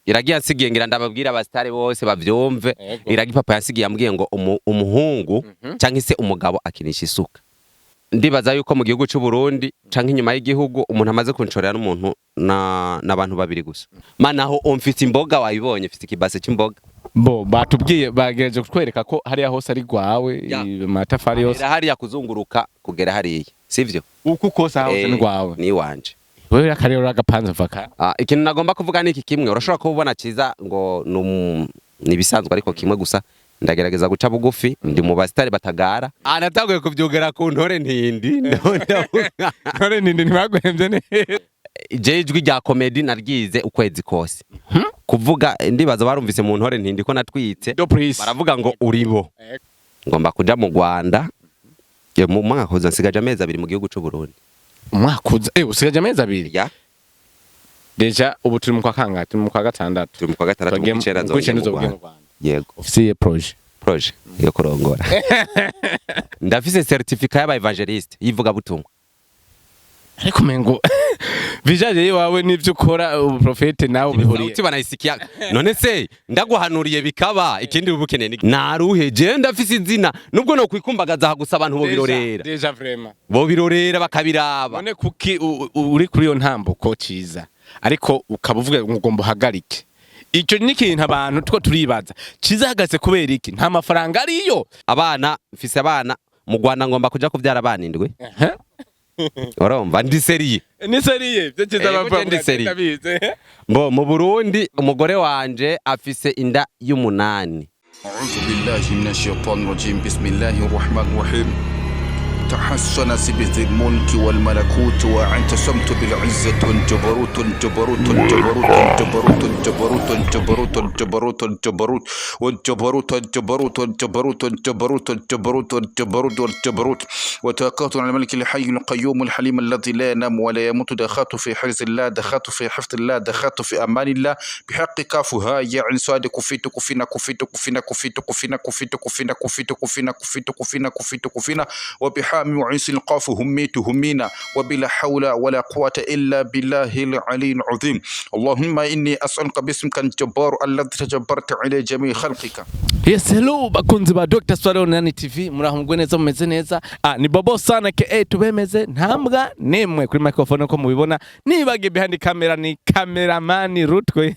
Iragi yansigiye, ngira ndababwira abasitari bose bavyumve. Yego. Iragi papa yansigiye, yambwiye ngo umuhungu canke se umugabo akinisha isuka. Ndibaza yuko mu gihugu c'u Burundi canke inyuma y'igihugu, umuntu amaze kunshorera n'umuntu na n'abantu babiri gusa. Manaho umfise imboga, wayibonye, mfise ikibase c'imboga. Bo batubwiye, bagerageje kutwereka ko hariya hose ari gwawe. Ya. Amatafari yose. Hera hariya kuzunguruka kugera hariya, sivyo? Uku kose aha hose ni gwawe? Ni wanje. Wewe akarero uragapanze mvaka. Ah, ikintu nagomba kuvuga ni iki kimwe. Urashobora kuba ubona ciza ngo ni ibisanzwe, ariko kimwe gusa, ndagerageza guca bugufi. Ndi mu basitari batagara. Ah, natanguye kuvyugera ku ntore ntindi. Ndavuga None ninde ntibaguhemvye neza? Je ijwi rya comedy naryize ukwezi kose kuvuga. Ndibaza barumvise mu ntore ntindi ko natwitse. Do please. Baravuga ngo uribo. Ngomba kuja mu Rwanda. Mu mwaka uza nsigaje amezi 2 mu gihugu c'u Burundi. Umwaka uza, usigaje amezi 2? Ya. Déjà ubu turi mu kwa kangahe? Turi mu kwa gatandatu. Turi mu kwa gatandatu, mu Tugiye kw'icenda. Mu kw'icenda. Nzoba uzoba mu ugiye mu Rwanda. Rwanda. Yego. Ufise iyihe projet? Projet yo kurongora. Ndafise certificat y'aba évangéliste, y'ivugabutumwa. Ariko mengo vijaje yiwawe n'ivyo ukora, ubuprofete nawe bihuriye? Sauti banayisikia. None se ndaguhanuriye bikaba, ikindi ubukeneye ni naruhe? Je ndafise izina, nubwo no kwikumbagaza gusa, abantu bo birorera. Déjà vraiment. Bo birorera bakabiraba. None kuki uri kuri iyo ntambuko ciza, ariko ukaba uvuga ngo ugomba uhagarike? Icyo ni ikintu abantu two turibaza. Ciza ahagaze kubera iki? Nta mafaranga ariyo? Abana, mfise abana mu Rwanda, ngomba kuja kuvyara abana 7. Urumva ndi sérieux. Ni sérieux byo ciza? Eh, Bavuga. ndi sérieux. Ndabizi. Mbo mu Burundi umugore wanje afise inda y'umunani. أعوذ بالله من الشيطان الرجيم، بسم الله الرحمن الرحيم. تحصن بذي الملك والملكوت واعتصمت بالعزة جبروت جبروت جبروت جبروت جبروت جبروت جبروت جبروت والجبروت الجبروت الجبروت الجبروت الجبروت الجبروت والجبروت، وتوكلت على الملك الحي القيوم الحليم الذي لا ينام ولا يموت. دخلت في حرز الله، دخلت في حفظ الله، دخلت في أمان الله. بحق كاف هاء يا عين صاد كفيت كفينا كفيت كفينا كفيت كفينا كفيت كفينا كفيت كفينا كفيت كفينا كفيت كفينا، وبحام وعين القاف هميت همينا، وبلا حول ولا قوة إلا بالله العلي العظيم. اللهم إني أسألك باسمك الجبار الذي تجبرت على جميع خلقك. Yes, hello bakunzi ba Dr. Swallow Nani TV, murahumwe neza, mumeze neza. Ah, ni Bobo sana ke tubemeze ntambwa nemwe kuri microphone ko mubibona. Nibage behind camera ni cameraman Rutwe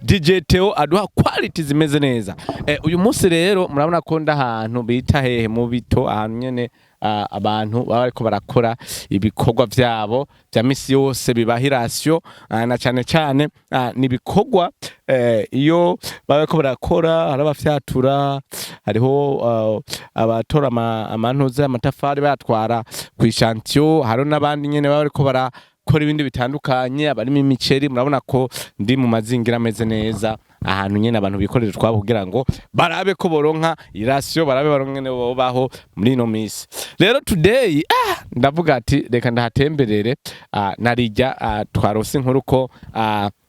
DJ Theo aduha quality zimeze neza. Uyu munsi rero murabona ko ndahantu bita hehe? Mu bito, ahantu nyene abantu baba bariko barakora ibikorwa vyabo vya misi yose bibaha i ration, na cane cane ni ibikorwa iyo baba bariko barakora. Hari abafyatura, hariho abatora amantuze, amatafari bayatwara kw'i chantier, hariho n'abandi nyene baba bariko barakora ibindi bitandukanye, abarimo imiceri. Murabona ko ndi mu mazingira ameze neza, ahantu nyene abantu bikorera utwabo kugira ngo barabe ko boronka i ration, barabe baronke ngene bobaho muri ino misi. Rero today ndavuga ati reka ndahatemberere. Narijya twarose inkuru ko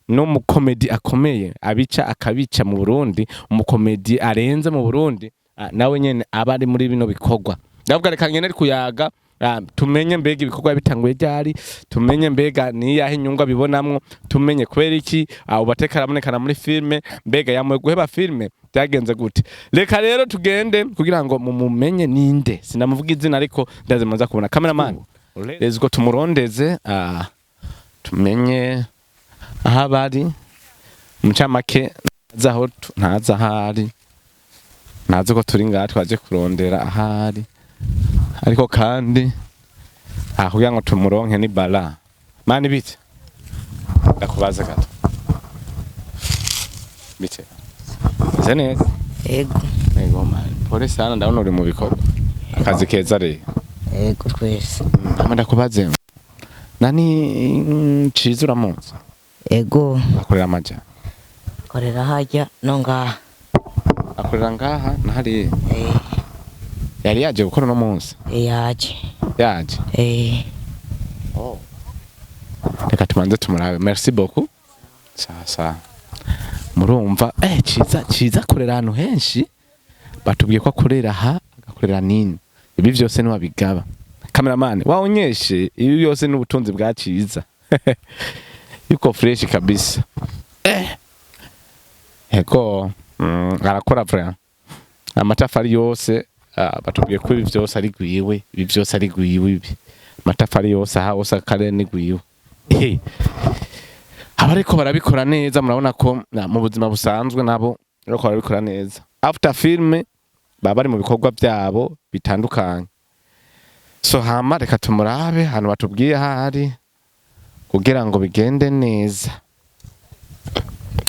no mu comedy akomeye abica akabica mu Burundi, umukomedi arenze mu Burundi, nawe nyene aba ari muri bino bikorwa. Ndavuga reka ngene ari kuyaga, tumenye mbega ibikorwa bitanguye ryari, tumenye mbega niyahe inyungu abibonamwo, tumenye kubera iki ubateka arabonekana muri filme, mbega yamuwe guheba filme byagenze gute. Reka rero tugende kugira ngo mumumenye ninde. Sinamuvuga izina, ariko ndaze muza kubona. Cameraman, let's go tumurondeze, tumenye aho abari. Mu ncamake ntazi aho ntazi ahari, ntazi ko turi ngaha twaje kurondera ahari, ariko kandi kugira ngo tumuronke ni bala mani. Bite? Ndakubaza gato. Bite, meze neza? Ego. Ego mani, pole sana, ndabona uri mu bikorwa, akazi keza rero. Ego twese. Hama ndakubaze nani, Ciza uramuzi? Ego. Akorera amaja? Korera hajya no ngaha. Akorera ngaha na hariya? Eh. Yari yaje gukora uno munsi? Yaje. Yaje? Eh. Reka tubanze tumurabe. Merci beaucoup. Sasa murumva Ciza, Ciza akorera ahantu henshi. Batubwiye ko akorera aha, agakorera nini. Ibi vyose niwabigaba. Cameraman waonyeshe, ibi byose n'ubutunzi bwa Ciza, yuko fresh kabisa. Ego, arakora vraiment. Amatafari yose, batubwiye ko ibi vyose ari gwiwe, ibi vyose ari gwiwe, ibi amatafari yose aha hose akarere ni gwiwe. Abariko barabikora neza, murabona ko mu buzima busanzwe nabo bariko barabikora neza. After film baba bari mu bikorwa vyabo bitandukanye. So hama reka tumurabe ahantu batubwiye ahari kugira ngo bigende neza.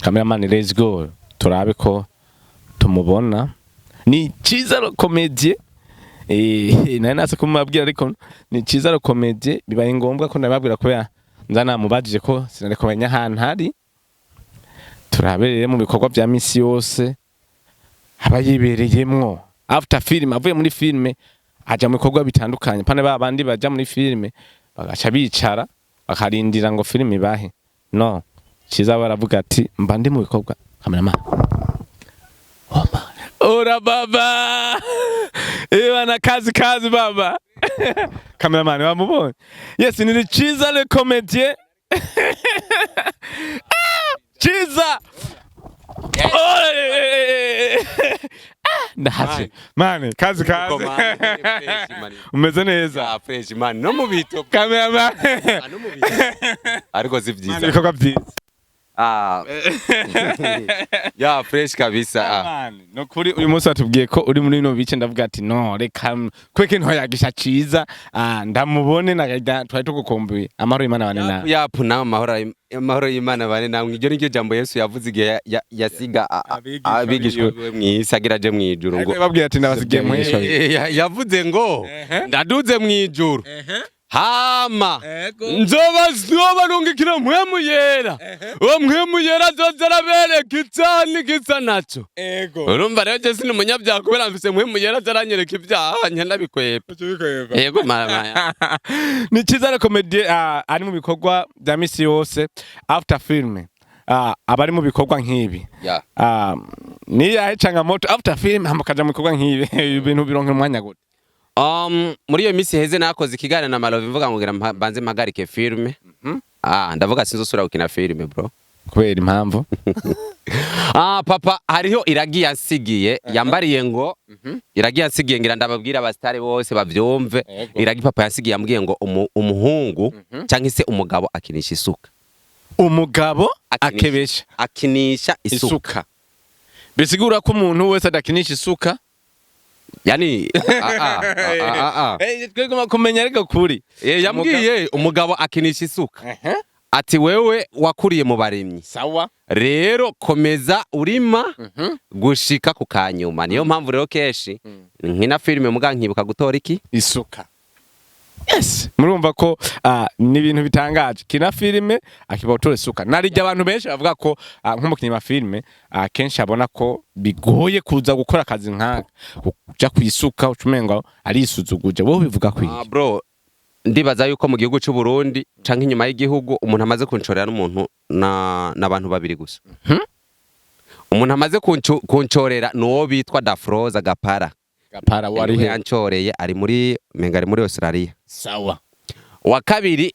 Cameraman, let's go, turabe ko tumubona. Ni Ciza Comédie. Nari nase kumubabwira, ariko ni Ciza Comédie. Bibaye ngombwa ko ndababwira kubera nza namubajije ko sinari kumenya ahantu hari. Turabe rero mu bikorwa vya misi yose aba yibereyemwo. After film, avuye muri filme aja mu bikorwa bitandukanye, pane ba bandi baja muri filme bagaca bicara bakarindira ngo filme ibahe. No Ciza baravuga ati mba ndi mu bikorwa. Cameraman, ora baba, bana, kazi kazi baba. Cameraman wamubonye? Yes, ni Ciza le comédien. Ah, Ciza. Oh, ndahaje mani, kazi kazi. Umeze neza? Ah, fresh man, no mu bito. Cameraman. Ah, no mu bito, ariko si Mani, vyiza. Ibikorwa byiza. Ah ya, fresh kabisa, ah. Mani, no kuri uyu munsi watubwiye ko uri muri bino bice, ndavuga ati no reka kweke ntoyagisha Ciza, ndamubone nagahita twari tugukumbuye. Amahoro y'Imana bane nawe. Yapu, nawe amahoro, amahoro y'Imana bane namwe. Iryo niryo jambo Yesu yavuze igihe yasiga Abigishwa abigishwa biwe. biwe mw'isi agira aje mw'ijuru ngo Ariko yababwiye ati ndabasigiye muhesha. Yavuze ngo ndaduze mw'ijuru, hama nzoba nzobarungikira Mpwemu Yera. Uwo Mpwemu Yera azoza arabereka icyaha n'igisa naco. Urumva rero je sini umunyabyaha kubera mfise Mpwemu Yera aza aranyereka ibyaha nca ndabikwepa. Yego mama. Ni Ciza na Comédie, ari mu bikorwa bya misi yose. After film, aba ari mu bikorwa nk'ibi. Ni yahe changamoto after film hama ukaja mu bikorwa nk'ibi? Ibintu bironka umwanya gute? Muri iyo minsi heze nakoze ikiganiro na Malove mvuga ngo ngira mbanze mpagarike filme. Ndavuga sinzosubira gukina filme, bro. Kubera impamvu? Papa hariho iragi yansigiye, yambariye ngo iragi yansigiye, ngira ndababwira abasitari bose bavyumve. Iragi papa yansigiye, yambwiye ngo umuhungu cyangwa se umugabo akinisha isuka. Umugabo akebesha Akinisha isuka. Isuka. Bisigura ko umuntu wese adakinisha isuka? Yani ah, ah, ah, ah, ah. Twegomba kumenya ariko kuri Yambwiye umugabo akinisha isuka. Ati wewe wakuriye mu barimyi. Rero komeza urima gushika ku kanyuma. Niyo mpamvu rero kenshi nkina filime muga nkibuka gutora iki? Isuka. Yes, murumva ko ni ibintu bitangaje. Kina filime akiba gutora isuka. Narijya abantu benshi bavuga ko nk'umukinnyi wa filime kenshi abona ko bigoye kuza gukora akazi nk'aka, kuja kwisuka ucumenga arisuzuguje. Wowe bivuga Ah, kwiki? bro, ndibaza yuko mu gihugu cy'u Burundi canke inyuma y'igihugu umuntu amaze kuncorera n'umuntu na n'abantu babiri gusa. Umuntu amaze kuncorera ni uwo bitwa Dafroza Gapara. Gapara wari Niwe he? yancoreye, ari muri menga ari muri Australia. Wa kabiri,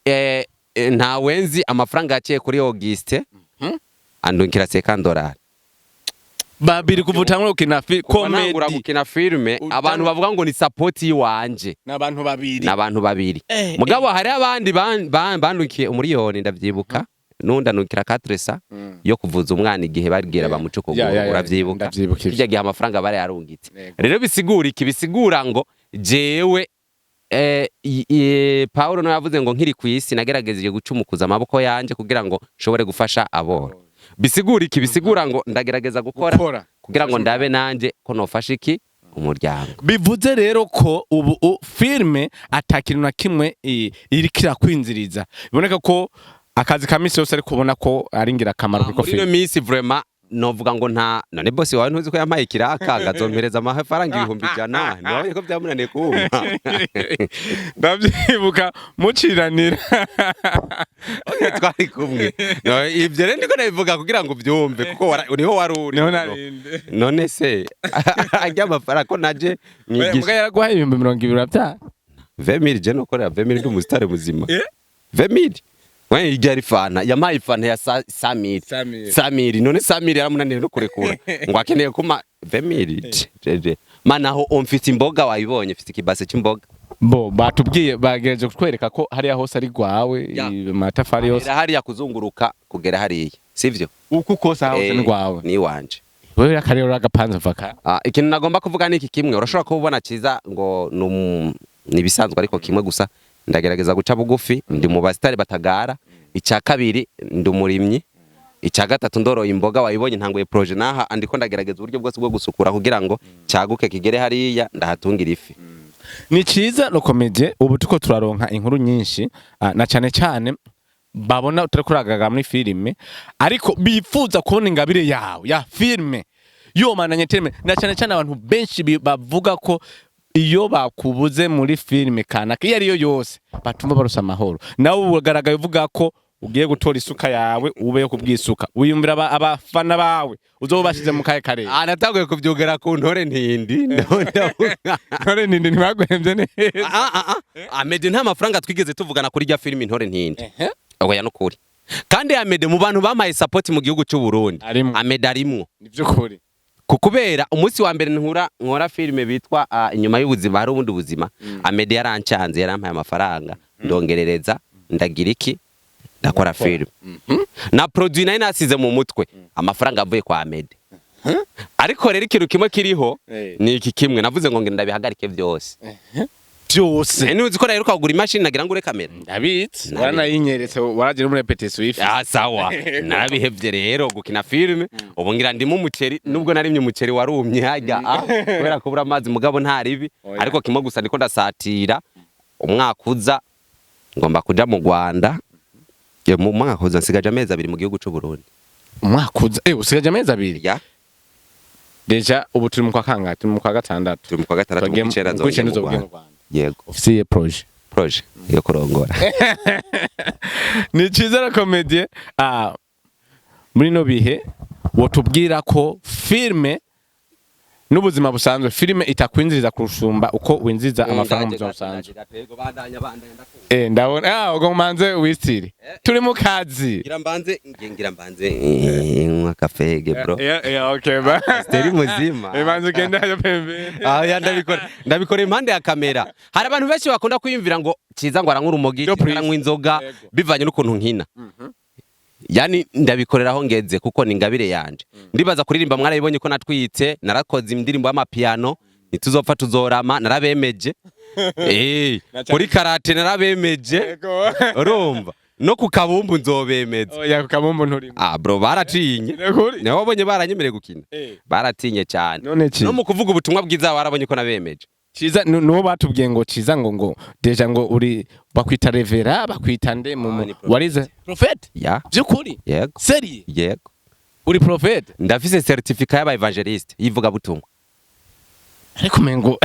ntawenzi amafaranga yaciye kuri Auguste andungikira $50. Babiri kuva utangura gukina Kuva ntangura comedy. gukina filme, abantu bavuga ngo ni support yiwanje. N'abantu babiri. N'abantu babiri. Mugabo hari abandi bandukiye umuriyoni, ndavyibuka, nundi anukira 400 yo kuvuza umwana igihe babwira bamuce ukuguru. Uravyibuka? Ndavyibuka ivyo. Kirya gihe amafaranga bari yarungitse. Yego. Rero bisigura iki? Bisigura ngo jewe Paulo no yavuze ngo nkiri ku isi nagerageje gucumukuza amaboko yanje kugira ngo nshobore gufasha aboro. Bisigura iki? Bisigura ngo ndagerageza gukora Gukora. kugira ngo ndabe nanje ko nofasha iki umuryango. Bivuze rero ko ubu filme ata kintu na kimwe iriko irakwinziriza. Biboneka ko akazi ka misi yose ariko ubona ko ari ingirakamaro kuko Muri ino filme minsi vraiment novuga ngo nta. None bosi wawe ntuzi ko yampaye ikiraka ngazompereza amafaranga 100,000? Ntiwabonye ko byamunaniye kumpa? Ndavyibuka muciranira. Okay, twari kumwe. No, ivyo rero ndiko nabivuga kugira ngo uvyumve kuko niho wari uri. Niho narinde. None se arya amafaranga ko naje Muga mwigisha yaraguhaye 20,000 uravyanga. 20,000, je nokorera 20,000 ndi umusitari muzima. Eh? 20,000. We ijya ari fanta, yampaye fanta ya 100 mille. 100 mille. 100 mille. None 100 mille yaramunaniye no kurekura, ngo akeneye kuma 20 mille jeje mana. Aho mfite imboga, wayibonye, mfite ikibase c'imboga. Bo batubwiye, bagerageje kutwereka ko hariya hose ari gwawe. Ya. Amatafari yose. Kugera hariya, kuzunguruka kugera hariya, sivyo? Uku kose aha hose ni gwawe? Ni wanje. Wewe akarero uragapanze mvaka. Ah, ikintu nagomba kuvuga ni iki kimwe. Urashobora kuba ubona cyiza ngo ni ibisanzwe, ariko kimwe gusa, ndagerageza guca bugufi. Ndi mu basitari batagara. Icya kabiri, ndi umurimyi. Icya gatatu, ndoroye imboga, wayibonye. Ntanguye projet naha, andiko ndagerageza uburyo bwose bwo gusukura kugira ngo cyaguke kigere hariya, ndahatungira ifi. Ni ciza le comédien. Ubu tuko turaronka inkuru nyinshi, na cyane cyane babona utari kuragaga muri filime, ariko bifuza kubona ingabire yawe ya filime yomananye terme, na cyane cyane abantu benshi bavuga ko iyo bakubuze muri filime kanaka iyo ariyo yose batumva barusa amahoro. Nawe ugaragaye uvuga ko ugiye gutora isuka yawe ube yo kubwisuka, wiyumvira abafana bawe uzoba bashize mu kahe karere? Ah, natanguye kubyugera ku ntore ntindi. Ndavuga. Ntore ntindi ntibaguhemvye neza? Ah, ah, ah. Amede nta mafaranga twigeze tuvugana kuri rya filime Intore Ntindi. Oya, nukuri. Kandi Amede mu bantu bampaye support mu gihugu cy'u Burundi. Arimwo. Amede arimwo. Ni vy'ukuri. Kukubera umunsi wa mbere nkora filime bitwa Inyuma y'ubuzima hari ubundi buzima, Amede yarancanze, yarampaye amafaranga, ndongerereza, ndagira iki, ndakora filime na produit nayo nasize mu mutwe amafaranga avuye kwa Amede. Ariko rero ikintu kimwe kiriho ni iki kimwe navuze ngo ndabihagarike byose. Byose? Ntuzi ko naheruka kugura imashini, nagira ngo ure kamera? Ndabizi, waranayinyeretse, waragira muri répétition ifi. Ah, sawa, narabihevye rero gukina filime. Ubu ngira ndimo umuceri, nubwo narimye umuceri warumye hajya, kubera kubura amazi, mugabo nta ribi. Oya. Ariko kimwe gusa, ndiko ndasatira umwaka uza ngomba kuja mu Rwanda. Ye, mu mwaka uza nsigaje amezi 2 mu gihugu c'u Burundi. Umwaka uza, usigaje amezi 2? Ya. Déjà ubu turi mu kwa kangahe? Turi mu kwa gatandatu. Turi mu kwa gatandatu, mu Tugiye kw'icenda mu kw'icenda nzogenda mu uzogiye mu Rwanda. Rwanda. Yego. Ufise projet? Projet yo kurongora. Ni ciza le comédien. Muri no bihe wotubwira ko filme n'ubuzima busanzwe, filime itakwinjiriza kurusumba uko winjiza amafaranga mu buzima busanzwe. Ndabona ubwo manze wistire, turi mu kazi. Ngira mbanze nywa kafege, bro. Yeah, okay ba. Steri muzima. Manze ugenda hayo pembeni. Ah, ya, ndabikora impande ya kamera. Hari abantu benshi bakunda kwiyumvira ngo Ciza ngo aranywa urumogi, Yo, Ciza please. aranywa inzoga, Yego. bivanye n'ukuntu nkina. Yani ndabikorera aho ngeze kuko ni ingabire yanje. Ndibaza kuririmba mwarabibonye ko natwitse, narakoze indirimbo y'amapiano, ntituzopfa tuzorama, narabemeje. Kuri karate narabemeje. Urumva? No ku kabumbu nzobemeza. Oya, ku kabumbu nturimo. Ah bro, baratinye. Nukuri. Niho wabonye baranyemereye gukina. Baratinye cyane. None ki No mu kuvuga ubutumwa bwiza warabonye ko nabemeje. Ciza nuwo batubwiye ngo Ciza ngo déjà ngo uri bakwita révérend, bakwita nde mu Ah, ni prophète. warize prophète? Ya. Byukuri? Yego. Sérieux? Yego. Uri prophète? Ndafise certificat y'aba évangéliste, y'ivugabutumwa. Ariko mengo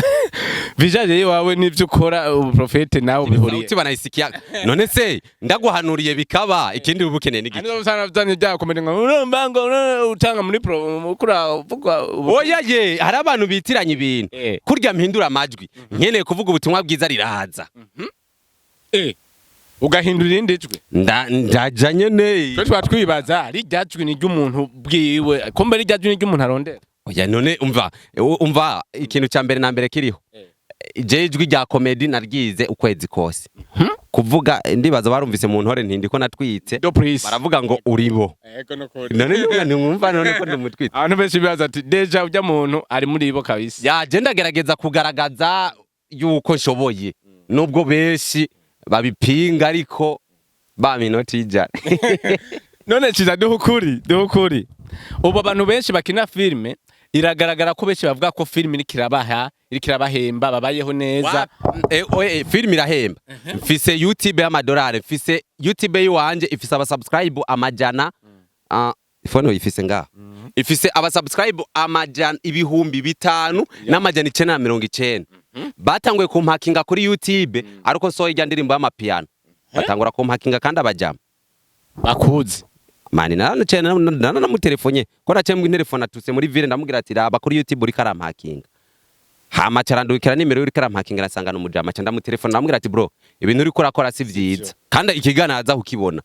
vijaje yiwawe n'ivyo ukora, ubu prophète nawe bihuriye? Sauti banayisikia. None se ndaguhanuriye bikaba, ikindi uba ukeneye n'igiki? Ani usanga vyanye byakomeye ngo urumva ngo utanga muri pro ukura uvuga Oya ye, hari abantu bitiranya ibintu. Kurya mpindura amajwi, nkeneye kuvuga ubutumwa bwiza riraza. Ugahindura irindi jwi? Ndaja nyene. Twe twa twibaza rirya jwi ni ry'umuntu bwiwe, kumbe rirya jwi ni ry'umuntu arondera. Oya, none umva ikintu cya mbere na mbere kiriho. Je ijwi rya comedy naryize ukwezi kose. Kuvuga ndibaza barumvise mu Ntore Ntindi ko natwitse. Do please. Baravuga ngo uribo. Ego, no kuri. None numva ntimwumva none ko ndumutwitse? Abantu benshi bibaza ati déjà ujya muntu ari muri bo kabisa. Ya, je ndagerageza kugaragaza yuko nshoboye nubwo benshi babipinga, ariko ba minoti 100. None Ciza, duha ukuri, duha ukuri. Ubu abantu benshi bakina filime, iragaragara ko benshi bavuga ko filime iriko irabaha, iriko irabahemba, babayeho neza. Filime irahemba. Mfise YouTube y'amadolari, mfise YouTube yiwanje ifise abasubscribe amajana, ifone uyifise ngaha, ifise abasubscribe amajana 5990. Batanguye kumpakinga kuri YouTube ariko nsohoye irya ndirimbo y'amapiano, batangura kumpakinga kandi abajama Bakuzi? Mani, naranamutelefone ko naciye mu telefone atuse muri ville, ndamubwira ati raba kuri YouTube uriko arampakinga. Hama carandukira nimero uriko arampakinga, arasanga n'umujama, ca ndamutelefone, ndamubwira ati bro, ibintu uriko urakora si vyiza, kandi ikigana aza kukibona.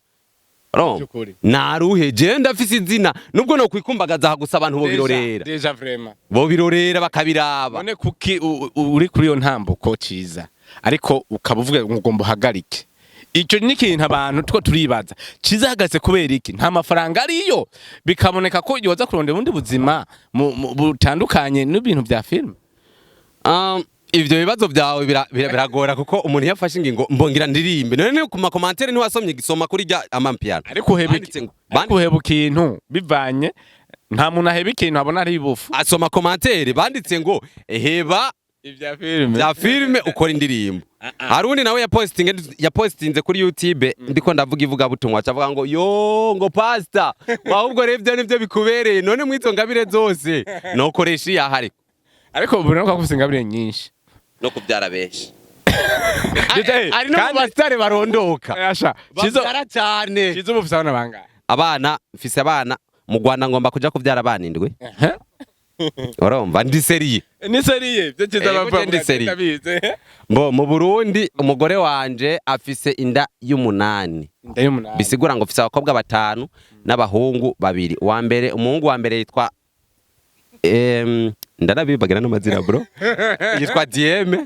Urumva? By'ukuri. Naruhe? Je ndafise izina, nubwo no kwikumbagaza gusa, abantu bobirorera. Déjà vraiment. Bobirorera bakabiraba. None kuki uri kuri iyo ntambuko, Ciza, ariko ukaba uvuga ngo ugomba uhagarike? Icyo ni ikintu abantu two turibaza. Ciza ahagaze kubera iki? Nta mafaranga ariyo, bikaboneka ko yoza kurondera ubundi buzima butandukanye n'ibintu bya filime. Ivyo bibazo byawe biragora kuko umuntu iyo afashe ingingo mbongira ndirimbe, none ni ku ma commentaires ntiwasomye? Gisoma kuri rya amapiano. Ariko uheba Banditse ngo ariko uheba ikintu bivanye, nta muntu aheba ikintu abona ari ibufu. Asoma commentaire, banditse ngo heba ibya filime. Bya filime, ukora indirimbo. Hari undi nawe yapostinze kuri YouTube ndiko ndavuga ivugabutumwa, acavuga ngo yo, ngo pastor, ahubwo rero ibyo nivyo bikubereye. None mwizo ngabire zose nokoresha iyahari? Ariko ubu ko akufise ingabire nyinshi. No kubyara benshi. Ndetse, Ari no mu basitare barondoka. Asha Cizo. Babyara cyane. Cizo, ubu ufise abana bangahe? Abana mfise, abana mu Rwanda ngomba kuja kubyara abana 7. Urumva ndi sérieux. Ni sérieux byo, Ciza? Eh, Bavuga gute ndi sérieux? Ndabizi. Mbo mu Burundi umugore wanje afise inda y'umunani. Inda y'umunani. Bisigura ngo mfise abakobwa batanu n'abahungu babiri. Uwa mbere, umuhungu wa mbere yitwa ndanabibagira n'amazina bro, yitwa Dieme,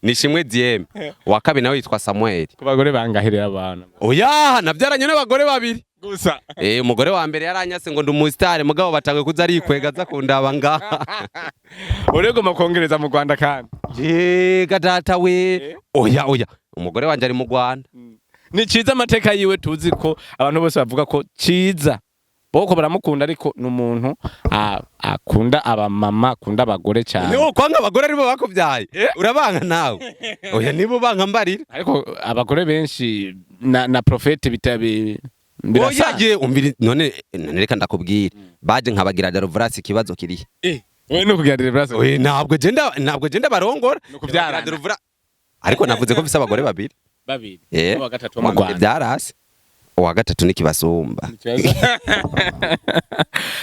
Nishimwe Dieme. Uwa kabiri nawe yitwa Samuel. Ku bagore bangahe rero abana? Oya, nabyaranye n'abagore babiri. Gusa? Eh, umugore wa mbere yaranyase ngo ndi umusitari, mugabo batangwe kuza arikwega aza kundaba ngaha. Uregomba kongereza mu Rwanda kandi? Yega data we, oya oya, umugore wanje ari mu Rwanda. Ni Ciza, amateka yiwe tuzi ko abantu bose bavuga ko Ciza boko baramukunda, ariko ni umuntu akunda abamama, akunda abagore cyane. Niwo kwanga abagore aribo bakubyaye, urabanga nawe? Oya, niba ubanga mbarira. Ariko abagore benshi na profete bitabi Oya. birasa. Je umviri, none none reka ndakubwira, baje nkabagira deliverance, ikibazo kirihe? Eh, wewe no kugira deliverance? Oya, ntabwo jenda barongora. Nukuvyarana. Ariko navuze ko mfise abagore babiri. Babiri. Eh. Uwa gatatu wo mu Uwa mbere Rwanda. byarase, uwa gatatu nikibasumba.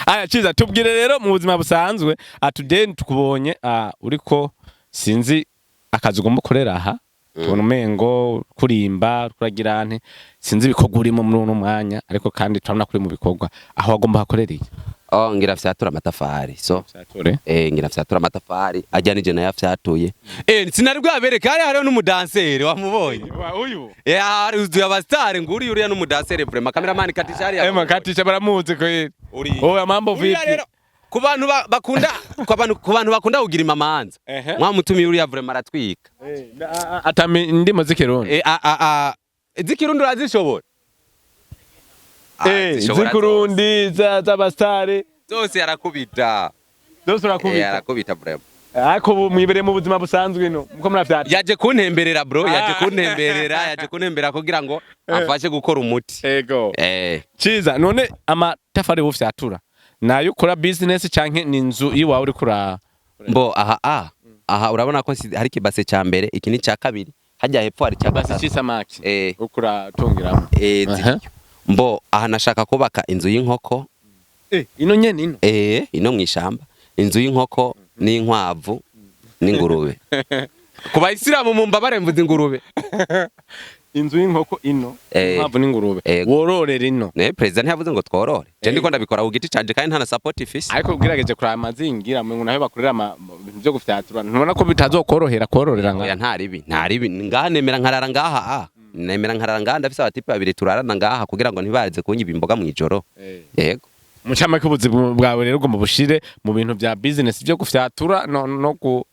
Aya Ciza, tubwire rero mu buzima busanzwe, today tukubonye uriko, sinzi akazi ugomba ukorera aha, tubona umengo kurimba kuragira nte, sinzi ibikorwa urimo muri uno mwanya, ariko kandi turabona kuri mu bikorwa aho wagomba hakorera iki? Oh, ngira fyatura amatafari so. Vyature. Eh, ngira fyatura amatafari ajya nije nayo afyatuye. Eh, sinari bwabereka, hari hariho n'umudanseri wamubonye. Uyu? Eh, hari uzuye abasitari, nguri uriya n'umudanseri vraiment. Cameraman katisha hariya. Ema katisha baramuzi ko. Uri. Oya, mambo Uriya vipi? rero, ku bantu bakunda kugira imamanza, mwamutumiye uriya, vraiment aratwika. Atami ndimo z'ikirundi. Eh, a a a z'ikirundi urazishobora? Ah, zishobora. Z'ikirundi z'abasitari. Zose arakubita. Zose Eh, urakubita. arakubita vraiment. Ariko ubu mwibereye mu buzima busanzwe ino muko muravyata? Yaje kuntemberera bro, yaje Ah. kuntemberera, yaje kuntemberera kugira ngo amfashe gukora umuti. Ego. Eh. Ciza, none amatafari wufyatura nayo ukora business canke ni inzu iwawe uriko ura? Mbo aha aha urabona ko hari ikibase cya mbere, iki ni cya kabiri, hajya hepfo hari cya Basi gatatu. c'isamaki? Eh. Uriko uratungiramo? Eh, ziryo. Mbo aha nashaka kubaka inzu y'inkoko. Eh, ino nyene ino? Eh, ino mwishamba, inzu y'inkoko n'inkwavu n'ingurube. Ku bayisilamu mumbabare mvuze ingurube. Inzu y'inkoko ino? Eh. Inkwavu n'ingurube? Eh. Wororera ino? Ne president ntiyavuze ngo tworore? Je Eh. ndiko ndabikora ku giti canje kandi nta na support ifise. Ariko ugerageje kuraba amazingira mu naho bakorera ibintu vyo gufyatura, ntubona ko bitazokorohera kororera Oya. nga? Nta ribi, nta ribi ngaha, nemera nkarara ngaha, nemera nkarara ngaha. Ndafise abatipe babiri turarana ngaha kugira ngo ntibaze kunyiba imboga mw'ijoro. Yego. Mucamake, ubuzima bwawe rero ugomba bushire mu bintu vya business vyo gufyatura no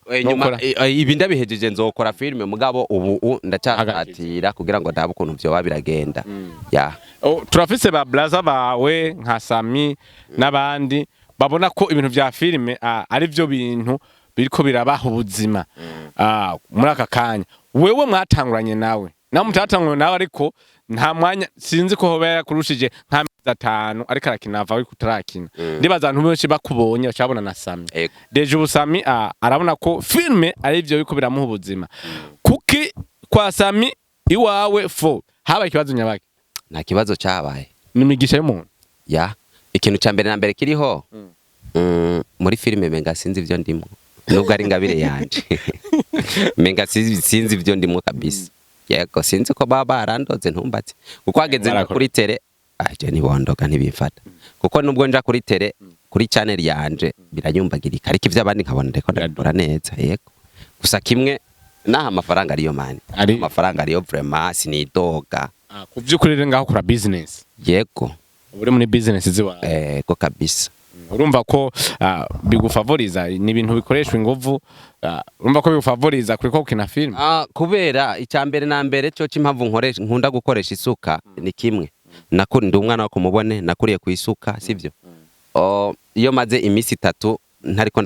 Eh, no nyuma gukora. Ibi ndabihejeje nzokora filime, mugabo ubu ndacyatira kugira ngo ndabe ukuntu vyoba biragenda ya. Oh, turafise ba blaza bawe nka Sami n'abandi babona ko ibintu vya filime ari vyo bintu biriko birabaha ubuzima muri aka kanya. Wewe mwatanguranye nawe, nawe mutatanguranye nawe, ariko nta mwanya, sinzi ko hoba yarakurushije nk'amezi 5 ariko arakina ava ariko utarakina. Ndibaza abantu benshi bakubonye bacabona na Sami. Ego. Déjà ubu Sami arabona ko filime ari vyo biriko biramuha ubuzima. Kuki kwa Sami iwawe fo habaye ikibazo nyabaki? Nta kibazo cyabaye. Ni imigisha y'umuntu. Ya, ikintu ca mbere na mbere kiriho muri filime, menga sinzi ivyo ndimo, nubwo ari ingabire yanje, menga sinzi ivyo ndimo kabisa. Yego, sinzi ko baba barandoze, ntumbatse kuko hageze no Barakora. kuri télé. Aje ntibondoga, ntibimfata, kuko nubwo nja kuri télé, kuri channel yanje biranyumbagirika, ariko ivy'abandi nkabona ndiko ndabikora neza. Yego, gusa kimwe naho amafaranga ariyo mani. Amafaranga ariyo vraiment, sinidoga. Ah, ku vy'ukuri rero ngaho ukora business? Yego. Uba uri muri business ziwawe? Yego kabisa. Urumva ko bigufavoriza, ni ibintu bikoreshwa inguvu, urumva ko bigufavoriza kuriko gukina film? Ah, kubera icya mbere na mbere cyo cy'impamvu nkoresha, nkunda gukoresha isuka, ni kimwe nakuri, ndi umwana wo kumubone, nakuriye ku isuka, sibyo? Oh, iyo maze iminsi 3 ntariko.